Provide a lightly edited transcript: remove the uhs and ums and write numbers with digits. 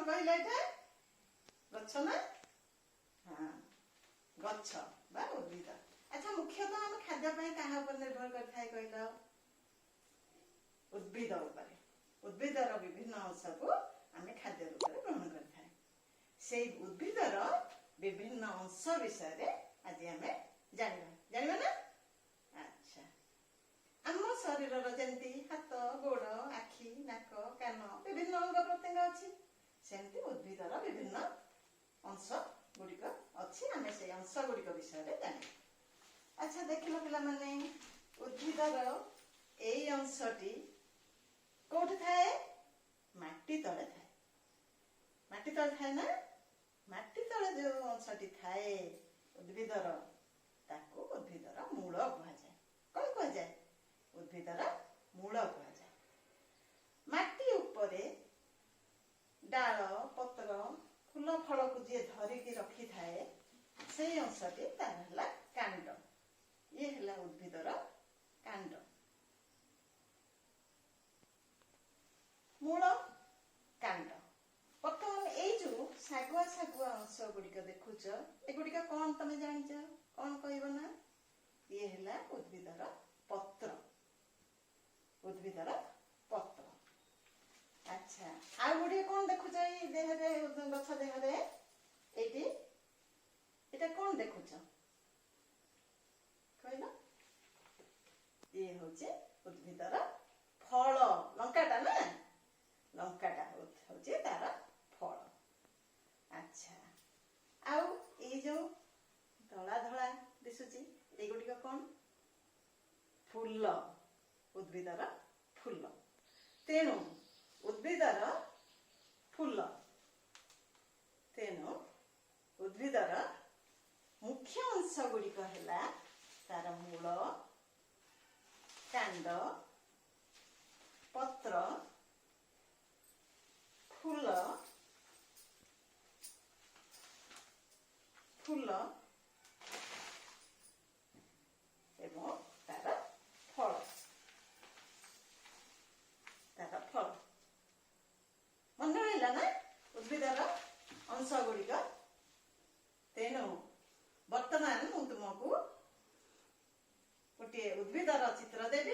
କଣ କହିଲ ଏଇଟା? ଗଛ ନା? ହଁ, ଗଛ ବା ଉଦ୍ଭିଦ। ଆଚ୍ଛା, ମୁଖ୍ୟତଃ ଆମେ ଖାଦ୍ୟ ପାଇଁ କାହା ଉପରେ ନିର୍ଭର କରିଥାଏ କହିଲ? ଉଦ୍ଭିଦ ଉପରେ। ଉଦ୍ଭିଦର ବିଭିନ୍ନ ଅଂଶକୁ ଆମେ ଖାଦ୍ୟ ରୂପରେ ଗ୍ରହଣ କରିଥାଏ। ସେଇ ଉଦ୍ଭିଦର ବିଭିନ୍ନ ଅଂଶ ବିଷୟରେ ଆଜି ଆମେ ଜାଣିବା। ଜାଣିବା ନା? ଆଚ୍ଛା, ଆମ ଶରୀରର ଯେମିତି ହାତ, ଗୋଡ, ଆଖି, ନାକ, କାନ ବିଭିନ୍ନ ଅଙ୍ଗ ପ୍ରତ୍ୟଙ୍ଗ ଅଛି, ସେମିତି ଉଦ୍ଭିଦର ବିଭିନ୍ନ ଅଂଶ ଗୁଡ଼ିକ ଅଛି। ଆମେ ସେଇ ଅଂଶ ଗୁଡ଼ିକ ବିଷୟରେ ଜାଣିବା। ଆଚ୍ଛା, ଦେଖିଲ ପିଲାମାନେ, ଉଦ୍ଭିଦର ଏଇ ଅଂଶଟି କୋଉଠି ଥାଏ? ମାଟି ତଳେ ଥାଏ। ମାଟି ତଳେ ଥାଏ ନା? ମାଟି ତଳେ ଯୋଉ ଅଂଶଟି ଥାଏ ଉଦ୍ଭିଦର, ତାକୁ ଉଦ୍ଭିଦର ମୂଳ କୁହାଯାଏ। କଣ କୁହାଯାଏ? ଉଦ୍ଭିଦର ମୂଳ କୁହାଯାଏ। ମାଟି ଉପରେ ଡାଳ, ପତ୍ର, ଫୁଲ, ଫଳକୁ ଯିଏ ଧରିକି ରଖିଥାଏ, ସେଇ ଅଂଶଟି ତାର ହେଲା କାଣ୍ଡ। ଇଏ ହେଲା ଉଦ୍ଭିଦର କାଣ୍ଡ। ମୂଳ, କାଣ୍ଡ। ବର୍ତ୍ତମାନ ଏଇ ଯୋଉ ଶାଗୁଆ ଶାଗୁଆ ଅଂଶ ଗୁଡିକ ଦେଖୁଛ, ଏଗୁଡିକ କଣ ତମେ ଜାଣିଛ? କଣ କହିବ ନା? ଇଏ ହେଲା ଉଦ୍ଭିଦର ପତ୍ର। ଉଦ୍ଭିଦର ପତ୍ର। ଆଚ୍ଛା, ଆଉ ଗୋଟିଏ କଣ ଦେଖୁଛ ଏଇ ଦେହରେ, ଗଛ ଦେହରେ? ଏଇଠି ଏଇଟା କଣ ଦେଖୁଛ କହିଲ? ଇଏ ହଉଛି ଉଦ୍ଭିଦର ଫଳ। ଲଙ୍କାଟା ନା? ଲଙ୍କାଟା ହଉଛି ତାର ଫଳ। ଆଚ୍ଛା, ଆଉ ଏଇ ଯୋଉ ଧଳା ଧଳା ଦିଶୁଛି, ଏଇଗୁଡ଼ିକ କଣ? ଫୁଲ। ଉଦ୍ଭିଦର ଫୁଲ। ତେଣୁ ଉଦ୍ଭିଦର ଫୁଲ। ତେଣୁ ଉଦ୍ଭିଦର ମୁଖ୍ୟ ଅଂଶ ଗୁଡ଼ିକ ହେଲା ତାର ମୂଳ, କାଣ୍ଡ, ପତ୍ର, ଫୁଲ। ଫୁଲ ଏବଂ ତାର ଫଳ। ତାର ଫଳ ମନେ ରହିଲା ନା, ଉଦ୍ଭିଦର ଅଂଶ ଗୁଡ଼ିକ? ତେଣୁ ବର୍ତ୍ତମାନ ମୁଁ ତୁମକୁ ଗୋଟିଏ ଉଦ୍ଭିଦର ଚିତ୍ର ଦେବି।